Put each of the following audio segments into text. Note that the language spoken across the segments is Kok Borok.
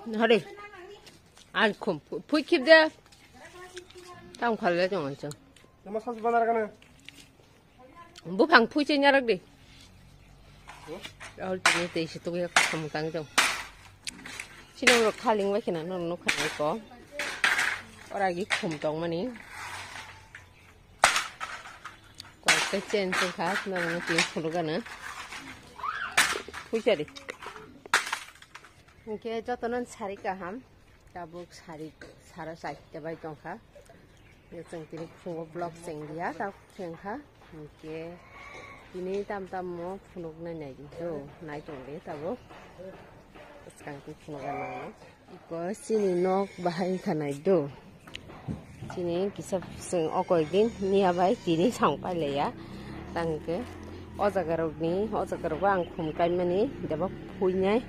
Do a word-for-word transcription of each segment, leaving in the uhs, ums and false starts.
Hadi. Ang khum phui khip de. Tam khale jong ang chang. Nama sas banar kana? Buphang phui che nyarak di. Ahol tini tei si tuya khum tang jong. Sino ro khaling ba khina no no khana ko. Ora gi khum tong mani. Koi ka chen chen kha no no tin khulu kana. Phui cha di. Hingke jotono sari kaham, tabuk sari sara chaita bai tongkha. Hingke chwng tini phungo vlog chenglia, tabuk chengkha. Hingke tini tam tam mo phunuknai nai di do, nai tongdi tabuk. Bwskang twi phunukna nango. Iko chini nok bahai wngkha nai do. Chini kisa chwng o koi din niya bai tini sang pai laiya. Tang khe o jaga rok ni, o jaga rogo ang khum kai mani debo phuinai.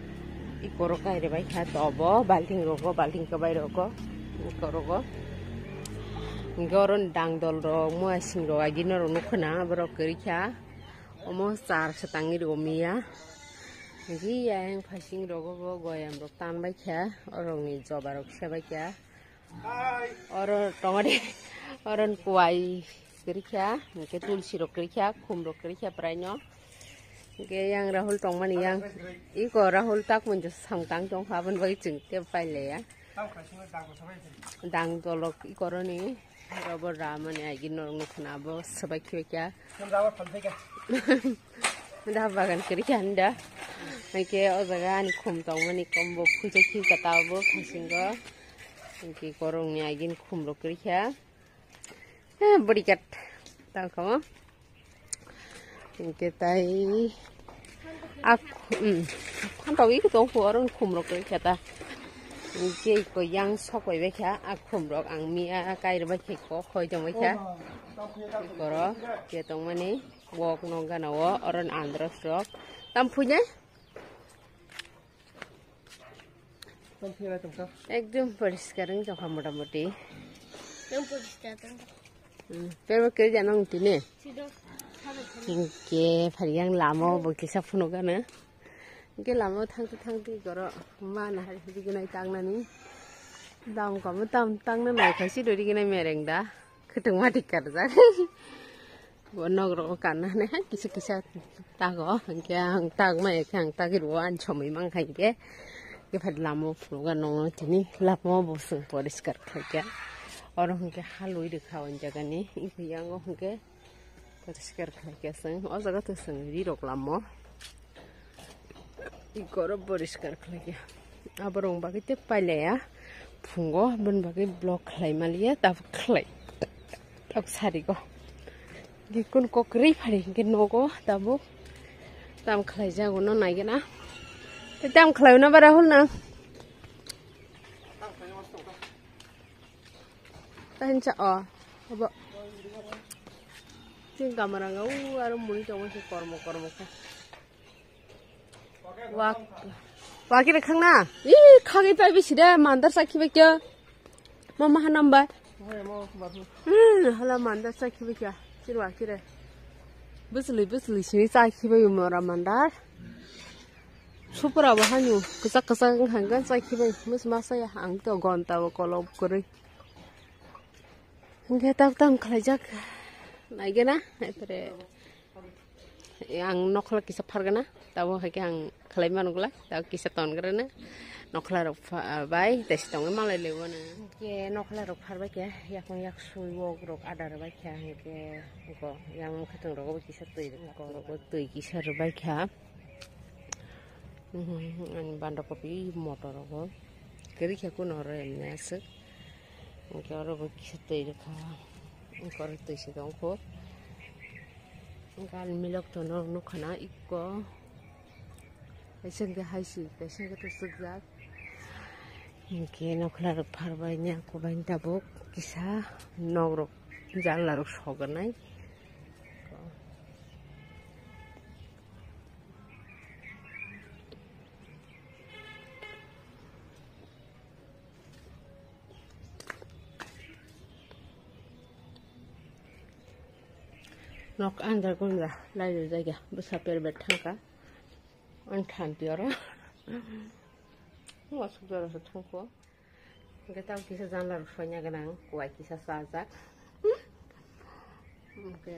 Iko rok kai rwbai kha tobo balting rogo, balting kwbai rogo, iko rogo. Hingke oro ni dang dol rok, muasing rok agi norok nukho na, borok kwrwi kha. Omo char se tangwi rwgo miya. Hingke yang phasing rogo bo goyam rok tan bai kha, orok ni joba rok se bai kha. Oro tongo de, oro ni kuai kwrwi kha, hingke tulsi rok kwrwi kha, khum rok kwrwi kha bwrai no. Hingke yang Rahul tongmani yang, iko Rahul tak monjo sang tang tong kha, aboni bagwi chwng tei pai laiya. Dang dolok iko roni, oro bo ramani agi norok nukho na bo swbai khibai kha. Da bagan kwrwi kha hwnda. Hingke o jaga ani khum tongmani kombo phuja khilka tabuk phasingo. Hingke korongni agini khum rok kwrwi kha. Eh, borikat. Tangkamo. Hingke tai ak, um, phantawi tong kho oro khum rok kwrwi kha ta. Hingke ko yang sok bai bai kha a khum rok ang miya kai rwbai khe kok khoi tong bai kha. Koro ke tongmani. Wok no gana o, oron andros rok. Tam phuinai? Tam phuinai tongkha. Ekdom poriskar wng tongkha motamoti. Ekdom poriskar tongkha. Hmm, perma kiri jana wng tini. Sido, sabe tini. Hingke phari yang lama o bo kisa phunuk gana. Hingke lama o thangti thangti goro mana hari hudi gwnai tangnani. Dam kamo tam tangna nai khaisi dori gwnai mereng da. Khwtwng mati karjak. Bo nok rok kanna hwnwi hai kisa kisa tago. Hwnkhe ang tagma ya khe ang tagwi rwo ani somoi mankha hinkhe. Hwnkhe phai lama o phunukgo nokno tini lama o bo chwng poriskar khlaikha. Oro hwnkhe halwi rwkha o jagani. Yang o hwnkhe poriskar khlaikha chwng. O jaga to chwng ri rok lama o. Ikoro poriskar khlaikha. Aborok bagwi tei pailaiya. Phungo aboni bagwi vlog khlai maliya, tabuk khlai. Tabuk sarigo. Gikun kokrwi phari hwnkhe nogo tabuk. Tam khlaijago no naigena. Tei tam khlaio na bara hol nang. Tahinsa o. Abo. Tin kamaranga u aro muni tongo se kormo kormo khe. Wak, wakire khangna? Ih, khagwi pai bisi de, mandar sakhi bai kya? Mama hanam bai? Hmm, hala mandar sakhi bai kya? Sir wakire. Busli, busli, sini sakhi bai mora mandar. Supra bo hanyu, kasa kasa hanggan sakhi bai, mus masa ya, ang to gonta bo kolok kuri. Hingke tak tam khlaijak. Naigena, epre. Ang nokla kisa phargana, tabo hai khe ang khlai mano glak, tabo kisa tongrana. Nokla rok pha-, bai, tei si tongwi malai lebu na. Ke nokla rok pharbai khe, yakung yak sui wok rok adar bai khe, hingke ko yang mukha tong rok kisa twi rok ko, twi kisa rwbai kha. Mhm, ani banda kopi motor rogo. Kiri khe kuno oro emne aswk. Hingke oro bo kisa twi rwkha. Hingke oro twi se tongkho. Hingke ani milok tono nukha na ikko. Kaisa hingke hai si, kaisa hingke to sukjak. Hingke nokla rok pharbai ni ako bai tabuk kisa nok rok jala rok soganai. Nok andar gunda lai lai jaiga bwsa per bet thangka. Ang thanti oro. Wasuk jora se thangkho. Hwnkhe tamo kisa janla rok soina gwnang, kuwai kisa chajak. Hwnkhe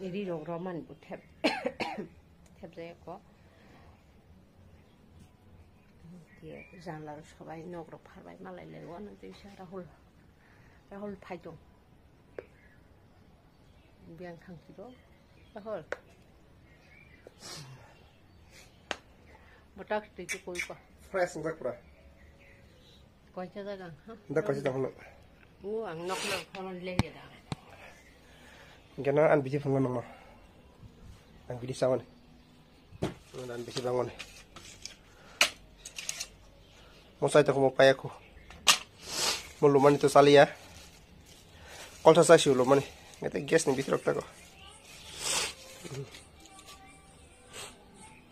ri rok romani bo thep, thepjak ko. Hwnkhe janla rok sobai, nok rok pharbai malai lai, wano tei bisa Rahul, Rahul phai tong. Biang thang si do. Ahol. Botak tui tu koi ko. Fresh ngjak pura. Koi cha jaga, ha? Nda koi cha jaga no. U ang nok nok phone le ya da. Gana an biji phone no. Ang biji sawan. Dan bisi bangon. Mo sai to mo paya ko. Mo lumani to saliya. Kolsa sai siu lumani. Ngete gas ni bitrok tako.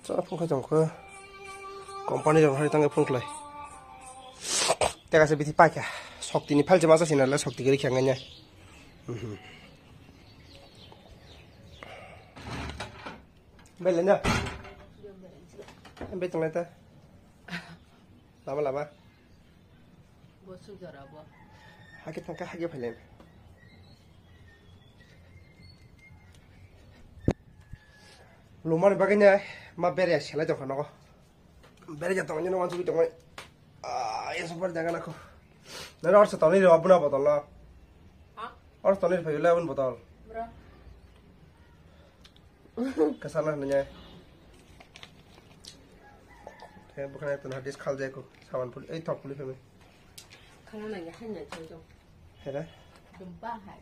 Sa phung kha jong ko. Company rok hai tang phung khlai. Teka se bithi pakya. Sokti ni phalche masa sinala sokti gari khyang nya. Bai lenda. Bai tong leta. Lama lama. Bo sujara bo. Hake thangka hake phailen. Lumani bagwi ne ma bere selai tongkha nogo. Bere ja tongni no wansugwi tongoi. Ah, ya super jaga nako. Nana orsa tongni ro abuna botol no. Ha? Orsa tongni phai le abun botol. Bro. Kasana nanya. Te bukan itu hadis khal jago. Sawan puli, eh, thok puli phai. Khana nanya hanya chojong. Hera? Dumpa hai.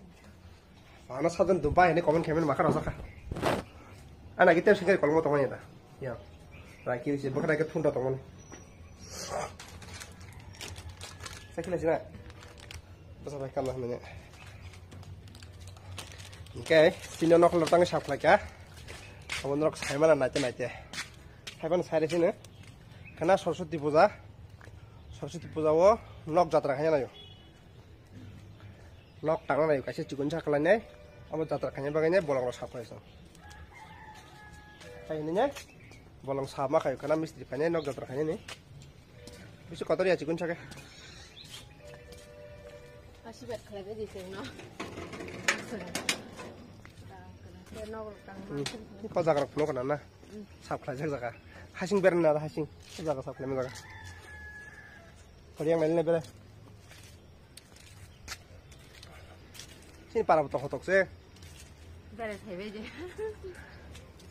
Ana sadan dumpa hai ni comment khaimani makha rasa kha. Ana gite singkari kolmo tongmani da. Ya. Raki se bokha raki thunda tongmani. Sakila sina. Basa bai kamla hmanya. Okay, sino nok lotang sap khlai kha. Abon rok saimana naite naite. Saiban saire sino. Kana Saraswati puja. Saraswati puja o nok jatra khaina nayo. Nok tangna nai kaisa chikon sa khlainai, abo jatra khaina bagwi nai bolong rok sap khlai song. Hai hinwi nai bolong sap ma khai khana mistri khainai nok jatra khainai ni. Bisi kotor ya chikon sa khe. Asibat khlai bai di seng no. Te nok rok tang ma. Hmm. Ko jaga rok phunuk na na. Hmm. Sap khlai jak jaga. Hasing ber na hasing. Ko jaga sap khlai ma jaga. Kori yang nai bere. Sini para bo tongkho tokse. Bere thaibai je.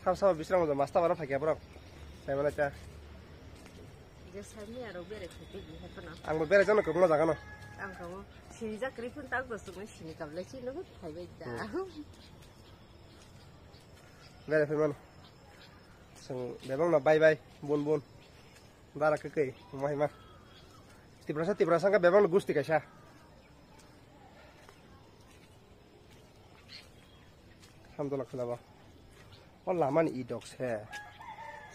Sab sab bisrang mo masta bara phakya borok. Sai mana cha. Je sami aro bere thaibai je hapana. Ang bo bere jano kobna jaga no. Ang kamo sini jakri phun tak dos tungni sini kablai sini no thaibai da. Hmm. Bere phai mano. Sing bebang no bye bye bun bun. Bara kwkwi, wngma hai ma. Tiprasa, Tiprasa wngkha bebakno gusti kaisa. Hamdala khwnaba. O lamani idok se.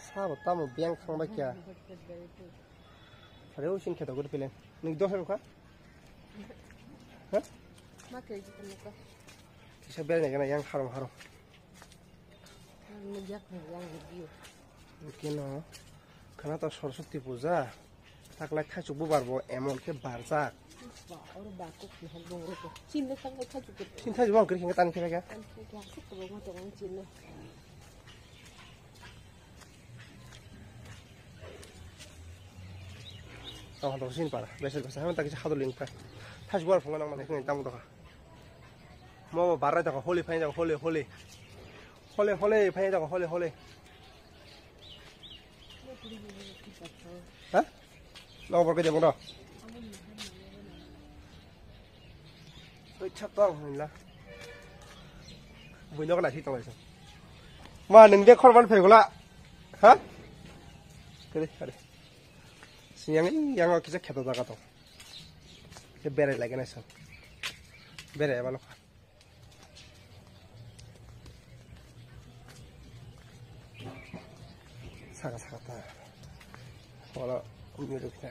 Sabo tamo beng thangbai kya. Phare o sin kheto guri pelen. Nwng dos rokha? Ha? Ma khe jikon ka. Kisa bel ne gana yang harong harong. Ang nugyak nugyak video. Keno, khana to Saraswati puja. Taklai thaichuk bubar bo emon khe barjak. Ba, oro ba kok ni hok bong roko. Chin le taklai thaichuk ko. Chin thaichuk bong kri khinga tani khe ga. Tani khe ga suk ko ma tong chin le. Tong tong sin para. Besel besel haman takisa hadol ling pa. Thaichuk bubar phunga nang ma khe tamo to kha. Mo barai toko holi phai toko holi holi. Holi holi phai toko holi holi. Ha? Lo bor ke debong do. Oi chap tong hinla. Bui nok na thi tong lai. Ma nung de khor ban phai gula. Ha? Kare kare. Siyang yang kisa kheto jaga to. Ke berai lagi na so. Berai ba lokha. Saka saka ta. Wala umi rukna.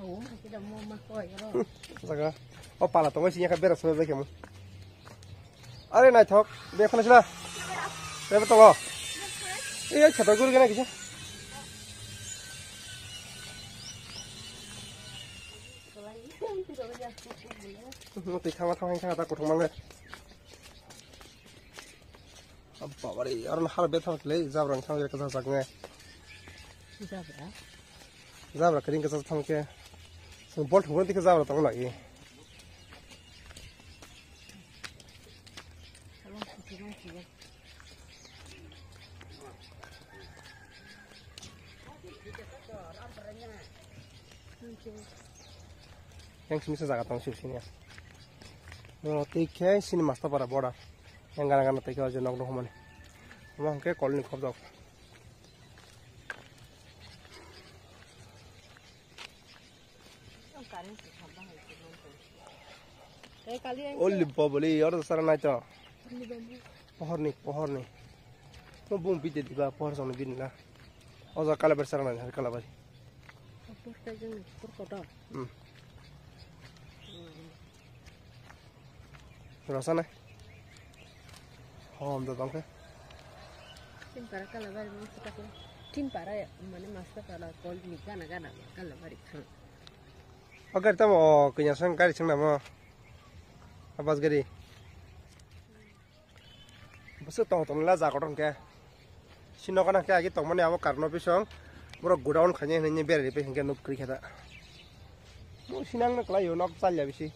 Oh, kita mau mak koi ro. Saka. O pala tongo sini ka bera sobe kemo. Are naithok, be khana sila. Be tongo. Iya chata guri gana kisa. Twi thama thama kha ta kuthum male. Baba re, aro har be thang le jabra thang le kaza jak ne. Jabra. Jabra kering kaza thang ke. Bol thung dikhe jabra tang lagi. Yang sini sa jaga tong sini ya. No, tei khe sini Mastapara border. Yang gana gana tei khe o je nok rok mani. Omo hwnkhe kolni khobjak. Oli babali, oro sara nai to. Pohorni, pohorni. Mo bung bide diba, pohor songni bini na. Oja kalabari sara nai, hari kalabari. Hmm. Rasa nai. Hom da tongkhe. Timpara kalabari mo sita ko. Timpara mane Mastapara kol ni gana gana kalabari khang. O gari tamo o kanya sang gari sang namo. Abas gari. Bwswk tong tong la jaga tong khe. Sino kana khe agi tongmani abo karno bisong. Borok godown khainai hinwi berai ri hinkhe nuk kri kheda. Mo sinang na klai yo nok chalya bisi.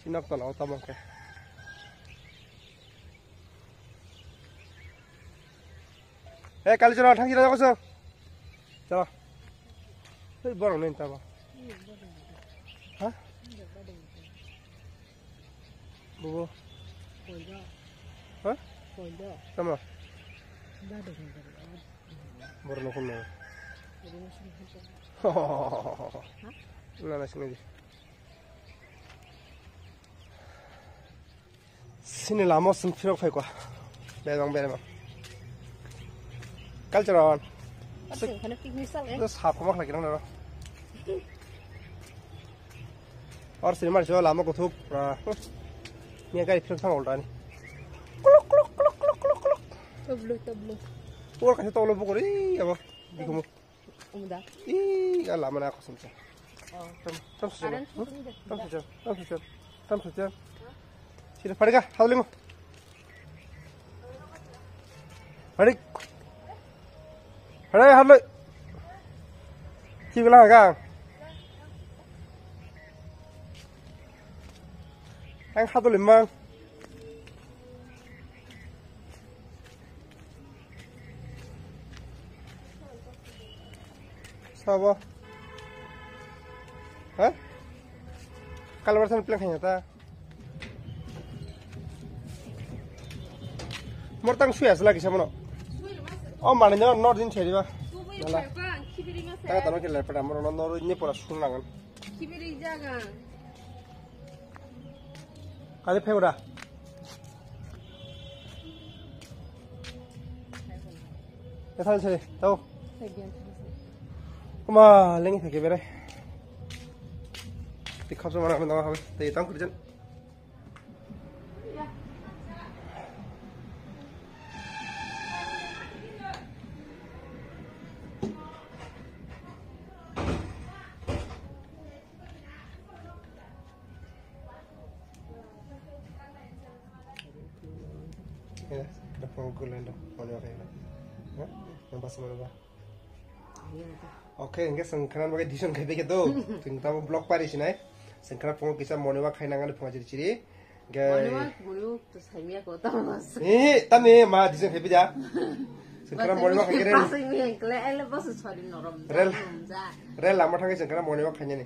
Sinok tola o tamo khe. Eh, kali choro thang chiro jago so. Chalo. Hei borok nai tamo. Ha? Bobo. Ha? Tamo. Borok nokol no. Na na sini di. Sini lama sing phirok phai kwa. Bebang bebang. Culture on. Asing khana picnic sal eh. Itu sap koma khlai kirang daro. Or sini mar lama kuthuk. Ni gari phirok thang ulta ni. Kuluk kuluk kuluk kuluk kuluk kuluk. Tablo tablo. Or kasi tolo bukuri abo. Dikumu. Umda. Ih, ala mana aku sumsa. Oh. Tam tam sujam. Aran sujam. Tam sujam. Tam sujam. Tam sujam. Sila pariga, hawlimo. Parik. Parik, hawlo. Sibla ga. Ang hawlo mang. Sabo. Ha? Kalbar san plan khanya ta. Mortang suya sala kisa mono. O mane no nor din cheri ba. Nala. Taga tano kila pada moro no nor ni pora sun langan. Kibiri jaga. Kali phai ura. Ethal sere, tau. Kuma lengi thake bere. Tikhap so mana mana habe. Tei tang kurjan. Ya, ada phone call endo, mana apa ya? Hah? Yang pas mana ba? Okay, enggak sengkran pakai dison kayak begitu. Tentang blog pari sini. Sengkran phone kisa moniwa khai nangan phone ciri ciri. Gai. Moniwa, moniwa to saimia ko tamas. Eh, tami ma dison kayak beda. Sengkran moniwa khai keren. Pasai mi engkle, ele bos sorry norom. Rel. Rel lama thangai sengkran moniwa khai ni.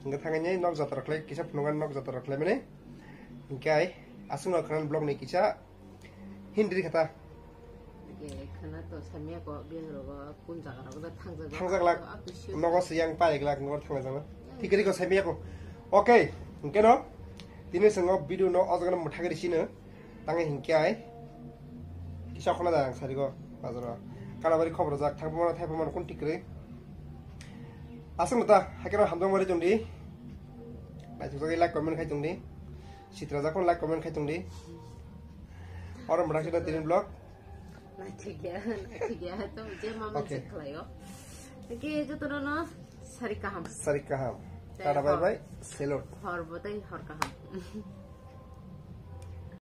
Enggak thangai ni nok jatra khlai kisa phunungan nok jatra khlai mene. Engkai asung no kran blog ni kisa Hindri kata. Oke, khana to samya ko biang rogo kun jaga rogo da thang jaga. Thang jaga lak. Aku sure. Nogo siyang pa ek lak ngor thang jaga. Thik ri ko samya ko. Oke, hingke no. Tini sengo video no o jaga no mutha gari sino. Tangi hingke ai. Kisa khona da ang sari ko. Bazaro. Kalabari khobor jak thang pamana thai pamana kun thik ri. Asung ta hakero hamjong mari jong di. Lai thuk jagi like comment khai jong di. Sitra jakon like comment khai tong di. Oro mrang sida tini vlog. Naithokya, naithokya, to je mama. Okay. Check khlaio. Oke, jotono no sari kaham. Sari kaham. Tata bye bye. Salute. Hor bo tei hor kaham.